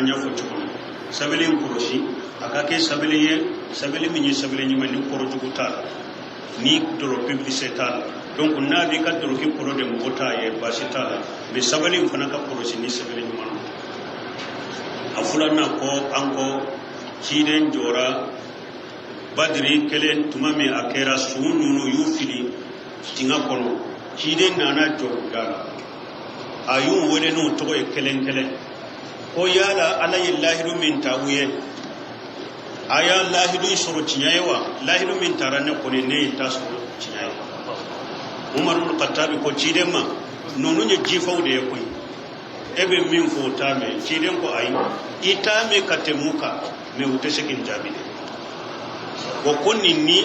An y'a fɔ cogo min, sɛbɛnni in kɔlɔsi, a ka kɛ sɛbɛnni ye, sɛbɛnni min ye sɛbɛnni ɲuman, ni kɔrɔ jugu t'a la, ni dɔlɔ publicité t'a la. Donc n'a b'i ka dɔlɔki kɔrɔ de mɔgɔ t'a ye, baasi t'a la, mais sɛbɛnni in fana ka kɔlɔsi ni sɛbɛnni ɲuman don. A filanan ko an ko ciden jɔra Badiri kelen tuma min a kɛra, su ninnu y'u fili dingɛ kɔnɔ, ciden nana jɔ u da la, a y'u wele n'u tɔgɔ ye kelen kelen, ko yala Ala ye lahidu min ta u ye, a y'a lahidu in sɔrɔ tiɲɛ ye wa? Lahidu min tara ne kɔni, ne ye ta sɔrɔ tiɲɛ ye. Umaru ibn Khattabi ko ciden ma, ninnu ye jifaw de ye koyi, e bɛ min fɔ o t'a mɛn. Ciden ko ayi, i t'a mɛn ka tɛmɛ u kan, mais u tɛ se k'i jaabi dɛ. O ko nin ni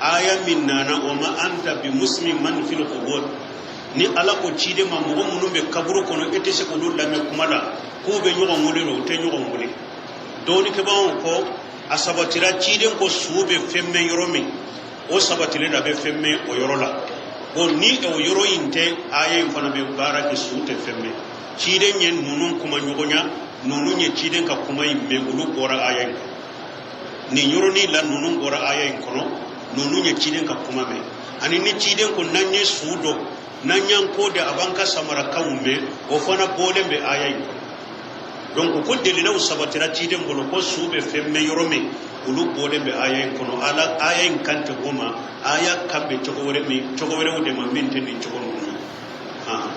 aya min nana, wa ma anta bi musmi man fil qubur, ni Ala ko ciden ma, mɔgɔ minnu bɛ kaburu kɔnɔ, e tɛ se k'olu lamɛn kuma la k'u bɛ ɲɔgɔn wele la, u tɛ ɲɔgɔn wele. Dɔnnikɛbaaw ko a sabatira ciden ko su bɛ fɛn mɛn yɔrɔ min, o sabatilen don, a bɛ fɛn mɛn o yɔrɔ la. Bon, ni o yɔrɔ in tɛ, aya in fana bɛ baara kɛ, su tɛ fɛn mɛn. Ciden ye ninnu kuma ɲɔgɔnya, ninnu ye ciden ka kuma in mɛn, olu bɔra aya in kɔnɔ. Nin yɔrɔnin la, ninnu bɔra aya in kɔnɔ, ninnu ye ciden ka kuma mɛn. Ani ni ciden ko n'an ye su dɔn, n'an y'an ko de, a b'an ka samarakanw mɛn, o fana bɔlen bɛ aya in kɔnɔ. Donc ko dalilaw sabatira ciden bolo ko su bɛ fɛn mɛn yɔrɔ min, olu bɔlen bɛ aya in kɔnɔ. Ala aya in kan tɛ o ma, aya kan bɛ cogo wɛrɛ min, cogo wɛrɛw de ma min tɛ nin cogo ninnu ye. Ah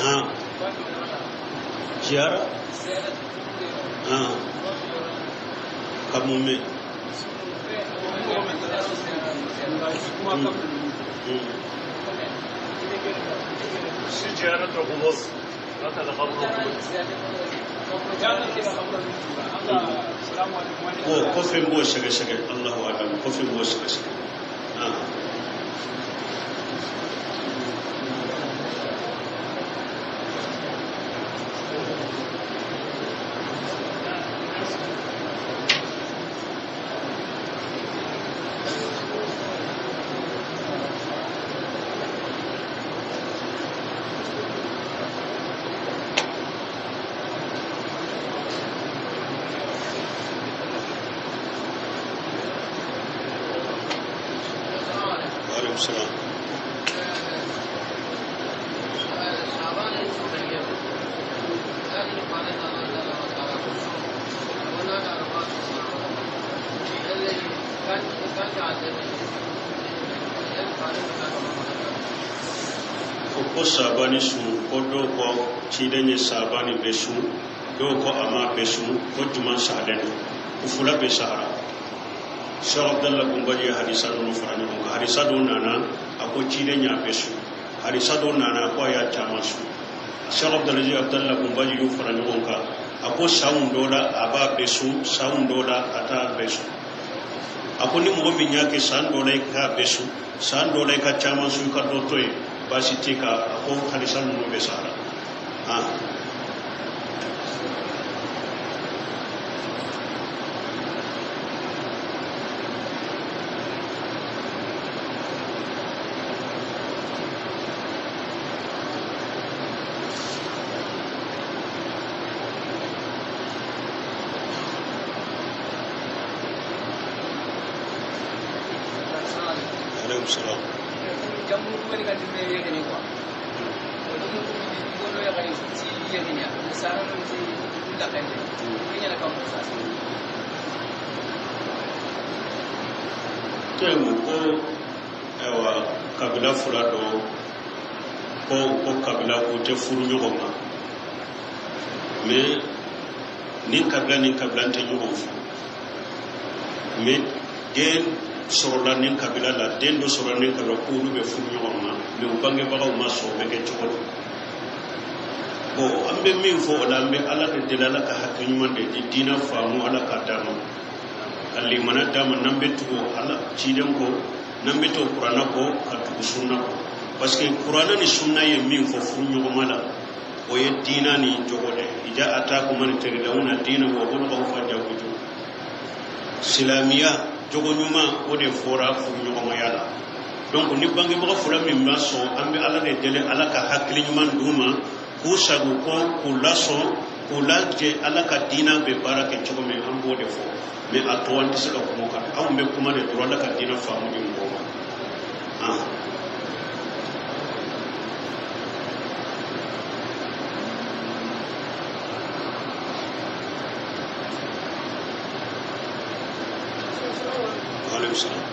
ah, ziyara ah, ka mun mɛn? زيارة القبور مثلا قبر. Ko ko fɛn b'o sɛgɛsɛgɛ, Allahu alam, ko fɛn b'o sɛgɛsɛgɛ ah. Wa alaikum salam. Ko Sabani sun, ko dɔw ko ciden ye Sabani bɛɛ sun, dɔw ko a ma bɛɛ sun, ko juman sahalen don? O fila bɛɛ sahara. Cheikh Abdallah Gunbaji ye hadisa ninnu fara ɲɔgɔn kan. Hadisa dɔw nana, a ko ciden y'a bɛɛ sun. Hadisa dɔw nana, a ko a y'a caman sun. Cheikh Abdalaziz Abdallah Gunbaji y'u fara ɲɔgɔn kan, a ko sanw dɔ la a b'a bɛɛ sun, sanw dɔ la a t'a bɛɛ sun. A ko ni mɔgɔ min y'a kɛ san dɔ la i k'a bɛɛ sun, san dɔ la i ka caman sun, i ka dɔ to yen, baasi t'i kan. A ko hadisa ninnu bɛɛ sahara ah. Aleykum salam. Tɛmu ko ayiwa, kabila fila dɔ. Ko kabila ko tɛ furu ɲɔgɔn ma, mais nin kabila ni kabila tɛ ɲɔgɔn furu, mais den sɔrɔla nin kabila la, den dɔ sɔrɔla nin kabila, k'olu bɛ furu ɲɔgɔn ma, mais u bangebagaw ma sɔn, o bɛ kɛ cogo di? Bon, an bɛ min fɔ o la, an bɛ Ala de deli, Ala ka hakɛ ɲuman de di, diinɛ faamu Ala ka d'an ma, ka limana d'an ma, n'an bɛ tugu Ala ciden kɔ, n'an bɛ to kuranna kɔ, ka tugu sunna kɔ, parce que kuranna ni sunna ye min fɔ furu ɲɔgɔnma la, o ye diina ni jogo de ye. Ija atakum man taridawna diinahu wa khuluqahu fazawwijuhu. Silamɛya jogo ɲuman, o de fɔra furu ɲɔgɔnmaya la. Donc ni bangebaga fila min ma sɔn, an bɛ Ala de deli, Ala ka hakili ɲuman d'u ma, k'u sago kɔ, k'u lasɔn, k'u lajɛ Ala ka diina bɛ baara kɛ cogo min, an b'o de fɔ. Mais a tɔ, an tɛ se ka kuma o kan. Anw bɛ kuma de dɔrɔn, Ala ka diina faamu di mɔgɔw ma. Aleykum salaam.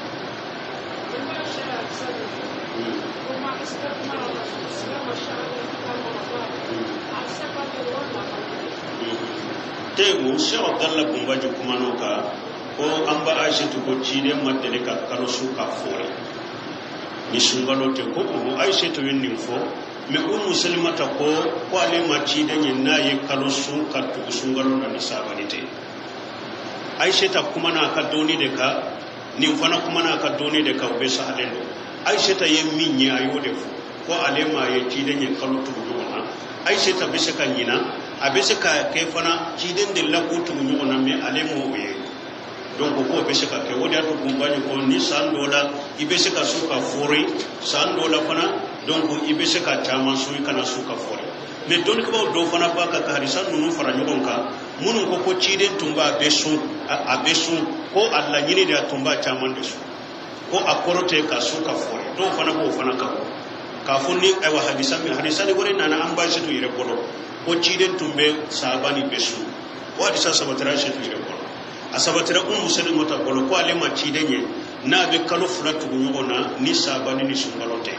Te o Cheikh Abdallah Bunbaji kumano kan ko an ba Aïssatou ko ciden ma deli ka kalo su ka fɔri ni sunkalo tɛ. Ko o Aïssatou ye nin fɔ, mais Umu Salimata ko ale ma ciden ye n'a ye kalo sun ka tugu sunkalo la ni sabali tɛ. Aïssata kumana a ka dɔnni de kan, nin fana kumana a ka dɔnni de kan, u bɛ sahalen don. Aïssata ye min ye, a y'o de fɔ, ko ale ma ye ciden ye kalo tugu ɲɔgɔn na. Aïssata bɛ se ka ɲina, a bɛ se ka kɛ fana ciden delila k'o tugu ɲɔgɔn na, mais ale m'o ye. Donc k'o bɛ se ka kɛ. O de y'a to Bunbaji ko ni san dɔ la i bɛ se ka sun ka fɔri, san dɔ la fana donc i bɛ se ka caman sun, i kana sun ka fɔri. Mais dɔnnikɛbaaw dɔw fana b'a ka hadisa ninnu fara ɲɔgɔn kan, minnu ko ciden tun b'a bɛɛ sun, a bɛ sun, ko a laɲini de a tun b'a caman de sun, ko a kɔrɔ tɛ ka sun ka fɔri. Dɔw fana b'o fana kan k'a fɔ ni ayiwa hadisa min, hadisa ni wɛrɛ nana an ba Aïssatou yɛrɛ bolo ko ciden tun bɛ sabani bɛ sun, o hadisa sabatira Aïssatou yɛrɛ bolo, a sabatira Umu Salimata bolo, ko ale ma ciden ye n'a bɛ kalo 2 tugu ɲɔgɔn na ni sabani ni sunkalo tɛ,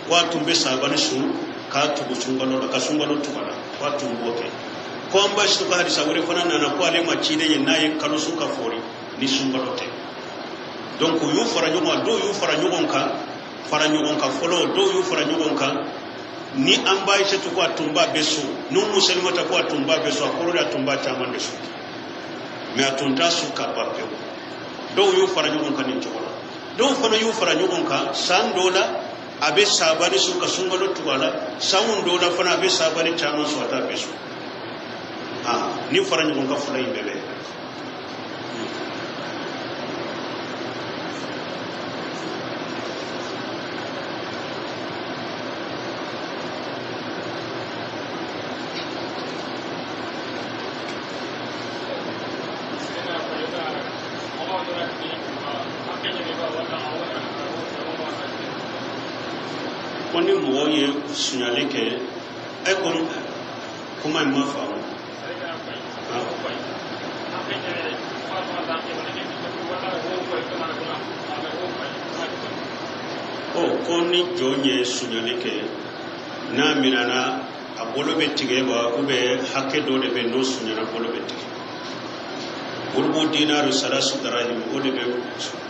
ko a tun bɛ sabani sun k'a tugu sunkalo la, ka sunkalo tugu a la, ko a tun b'o kɛ. Ko an ba Aïssatou ka hadisa wɛrɛ fana nana ko ale ma ciden ye n'a ye kalo sun ka fɔri ni sunkalo tɛ. Donc u y'u fara ɲɔgɔn kan, dɔw y'u fara ɲɔgɔn kan, fara ɲɔgɔn kan fɔlɔ, dɔw y'u fara ɲɔgɔn kan ni an ba Aïssatou ko a tun b'a bɛ sun, ni Umu Salimata ko a tun b'a bɛ sun, a kɔrɔ de a tun b'a caman de sun, mais a tun t'a sun ka ban pewu. Dɔw y'u fara ɲɔgɔn kan nin cogo la, dɔw fana y'u fara ɲɔgɔn kan san dɔw la a bɛ sabani sun ka sunkalo tugu a la, san dɔw la fana a bɛ sabani caman sun, a t'a bɛɛ sun. Ni fara ɲɔgɔn kan fila in bɛɛ bɛ. Ko ni mɔgɔ ye suɲali kɛ, e ko kuma in ma faamu. Ɔ, ko ni jɔn ye suɲali kɛ, n'a minɛna, a bolo bɛ tigɛ wa, ou bien hakɛ dɔ de bɛ n'o suɲana bolo bɛ tigɛ? Rubu dinaru salasu darahim, o de bɛ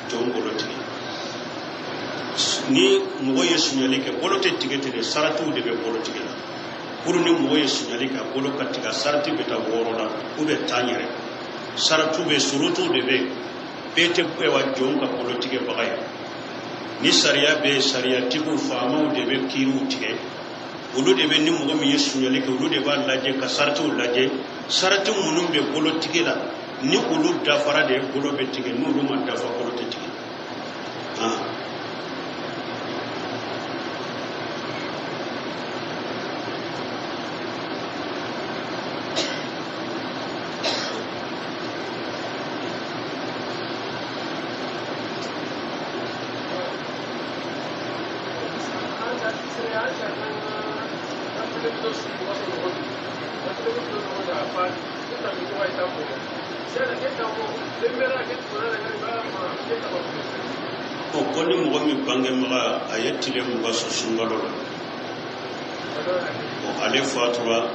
jɔn bolo tigɛ. Ni mɔgɔ ye suɲali kɛ, bolo tɛ tigɛ ten dɛ, saratiw de bɛ bolo tigɛ la. Pour ni mɔgɔ ye suɲali kɛ, a bolo ka tigɛ, sarati bɛ taa 6 la ou bien 10 yɛrɛ. Saratiw bɛ, surutuw de bɛ yen. Bɛɛ tɛ ayiwa jɔn ka bolo tigɛbaga ye. Ni sariya bɛ yen, sariyatigiw faamaw de bɛ kiiriw tigɛ, olu de bɛ ni mɔgɔ min ye suɲali kɛ, olu de b'a lajɛ ka saratiw lajɛ. Sarati minnu bɛ bolo tigɛ la, ni olu dafara de bolo bɛ tigɛ, n'olu ma dafa bolo tɛ tigɛ. O ko ni mɔgɔ min bangebaga a ye tile 20 sɔn sunkalo la, Bon, ale fatura.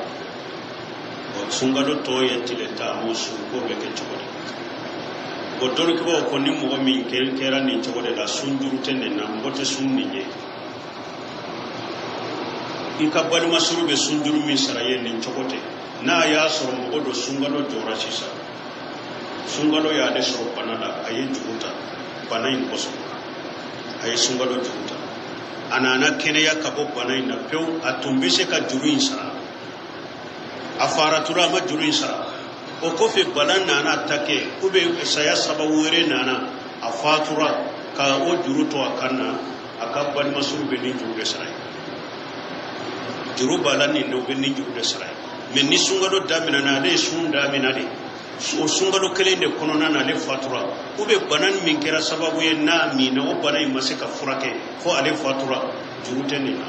Bon, sunkalo tɔ ye tile 10, a m'o sun, k'o bɛ kɛ cogo di? Bon, dɔnnikɛbaaw ko ni mɔgɔ min kɛra nin cogo de la, sun juru tɛ nin na, mɔgɔ tɛ sun nin ye. I ka balimasuru bɛ sunjuru min sara ye nin cogo tɛ. N'a y'a sɔrɔ mɔgɔ dɔ sunkalo jɔra sisan, sunkalo y'ale sɔrɔ bana la, a ye juru ta bana in kosɔn, a ye sunkalo juru ta, a nana kɛnɛya ka bɔ bana in na pewu, a tun bɛ se ka juru in sara, a faratura, a ma juru in sara. O kɔfɛ bana nana ta kɛ, ou bien saya sababu wɛrɛ nana, a fatura ka o juru to a kan na, a ka balimasuru bɛ nin juru de sara ye. Juru b'a la nin na, u bɛ nin juru de sara ye. Mais ni sunkalo daminɛna, ale ye sun daminɛ de, o sunkalo kelen de kɔnɔna na ale fatura, ou bien bana min kɛra sababu ye n'a min na, o bana in ma se ka furakɛ fo ale fatura, juru tɛ nin na.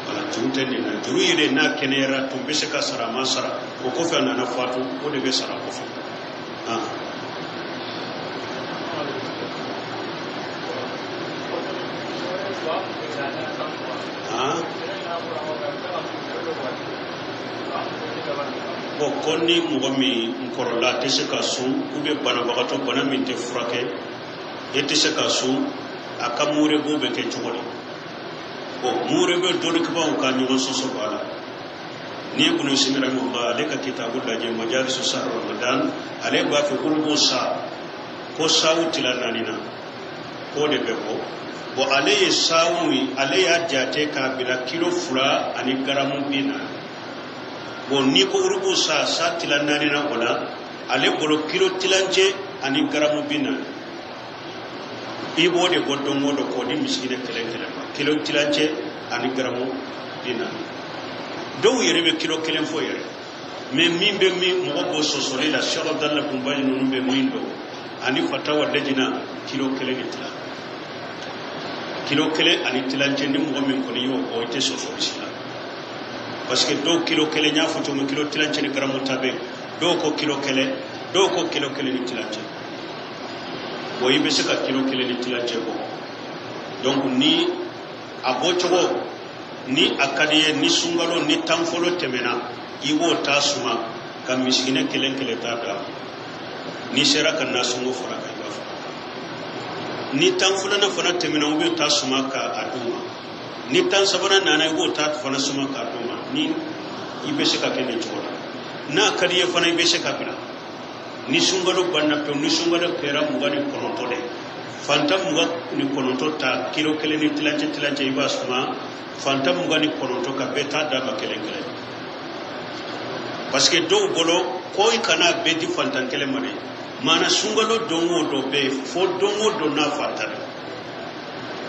Wala, juru tɛ nin na. Juru yɛrɛ, n'a kɛnɛyara, tun bɛ se ka sara, a ma sara, o kɔfɛ a nana fatu, o de bɛ sara kɔfɛ. Bon, ko ni mɔgɔ min kɔrɔla, a tɛ se ka sun, ou bien banabagatɔ, bana min tɛ furakɛ, e tɛ se ka sun, a ka murebɔ bɛ kɛ cogo di? Bon, murebɔ, dɔnnikɛbaaw ka ɲɔgɔn sɔsɔ b'a la. N'i ye Ibunu Usaymin rahimahullah, ale ka kitabu lajɛ, Majalisu Sahar Ramadan, ale b'a fɛ urubu sa, ko sawu tila naani na, k'o de bɛ bɔ. Bon, ale ye sawu ye, ale y'a jate k'a bila kilo 2 ani garamu 40. Bon, n'i ko urubu sa, sa tila naani na, o la ale bolo kilo tilancɛ ani garamu 40, i b'o de bɔ don o don k'o di misikine kelen kelen ma, kilo tilancɛ ani garamu 40. Dɔw yɛrɛ bɛ kilo 1 fɔ yɛrɛ. Mais min bɛ min mɔgɔ bɔ sɔsɔli la, Cheikh Abdallah Bun Bazi ninnu bɛ min dɔn ani fatawa lajina, kilo 1 ni tila, kilo 1 ani tilancɛ. Ni mɔgɔ min kɔni y'o bɔ, i tɛ sɔsɔli si la, parce que dɔw kilo 1, n y'a fɔ cogo min, kilo tilancɛ ni garamu 10 bɛ yen, dɔw ko kilo 1, dɔw ko kilo 1 ni tilancɛ. Bon, i bɛ se ka kilo 1 ni tilancɛ bɔ. Donc ni a bɔcogo ni a ka di ye, ni sunkalo ni tan fɔlɔ tɛmɛna, i b'o ta suma ka misikinɛ kelen kelen ta d'a ma. N'i sera ka nasɔngɔ fara kan, i b'a fara. Ni tan filanan fana tɛmɛna, u bɛ ta suma ka a d'u ma. Ni tan sabanan nana, i b'o ta fana suma k'a d'u ma. Ni i bɛ se ka kɛ nin cogo la, n'a ka di ye fana, i bɛ se ka bila ni sunkalo banna pewu. Ni sunkalo kɛra 29 de, fantan 29 ta kilo 1 ni tilancɛ tilancɛ, i b'a suma fantan 29 ka bɛɛ ta d'a ma kelen kelen. Parce que dɔw bolo ko i kana bɛɛ di fantan kelen ma dɛ, maana sunkalo don o don bɛ yen, fo don o don n'a fantan de,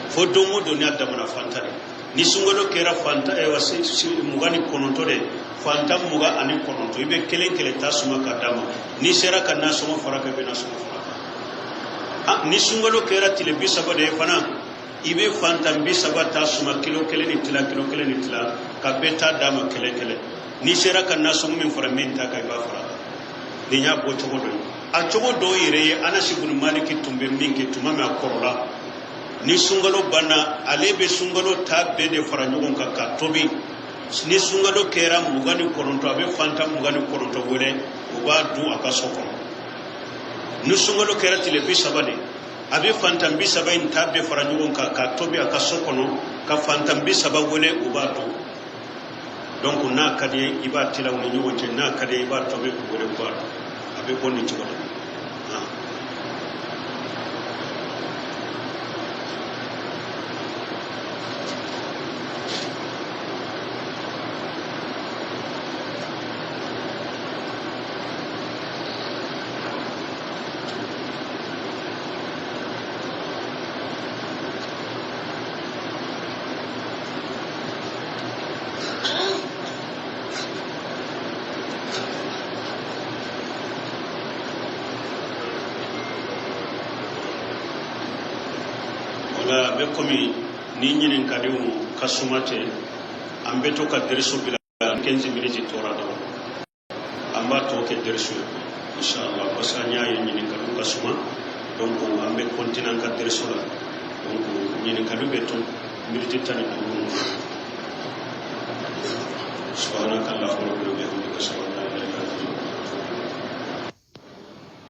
fo don o don n'a damana fantan de. Ni sunkalo kɛra fantan 29 de, fantan 29, i bɛ kelen kelen ta suma ka d'a ma. N'i sera ka nasɔngɔ fara kan, i bɛ nasɔngɔ fara kan. Ni sunkalo kɛra tile 30 de ye fana, i bɛ fantan 30 ta suma kilo 1 ni tila, kilo 1 ni tila, ka bɛɛ ta d'a ma kelen kelen. N'i sera ka nasɔngɔ min fara min ta kan, i b'a fara kan. Nin y'a bɔ cogo dɔ ye. A cogo dɔw yɛrɛ ye, Anasi bun Maliki tun bɛ min kɛ tuma min a kɔrɔla, ni sunkalo banna, ale bɛ sunkalo ta bɛɛ de fara ɲɔgɔn kan ka tobi. Ni sunkalo kɛra 29, a bɛ fantan 29 wele, u b'a dun a ka so kɔnɔ. Ni sunkalo kɛra tile 30 de, a bɛ fantan 30 in ta bɛɛ fara ɲɔgɔn kan ka tobi a ka so kɔnɔ, ka fantan 30 wele, u b'a dun. Donc n'a ka di ye, i b'a tila u ni ɲɔgɔn cɛ, n'a ka di ye, i b'a tobi k'u wele, u b'a dun. A bɛ bɔ nin cogo la. Wala, a bɛ komi ni ɲininkaliw ka suma ten, an bɛ to ka derisu bila 15 minutes tora dɔrɔn, an b'a tɔ kɛ derisu ye inshallah, parce que an y'a ye ɲininkaliw ka suma. Donc an bɛ continuer an ka derisu la. Donc ɲininkaliw bɛ to miniti 15. Subhanaka Allahumma.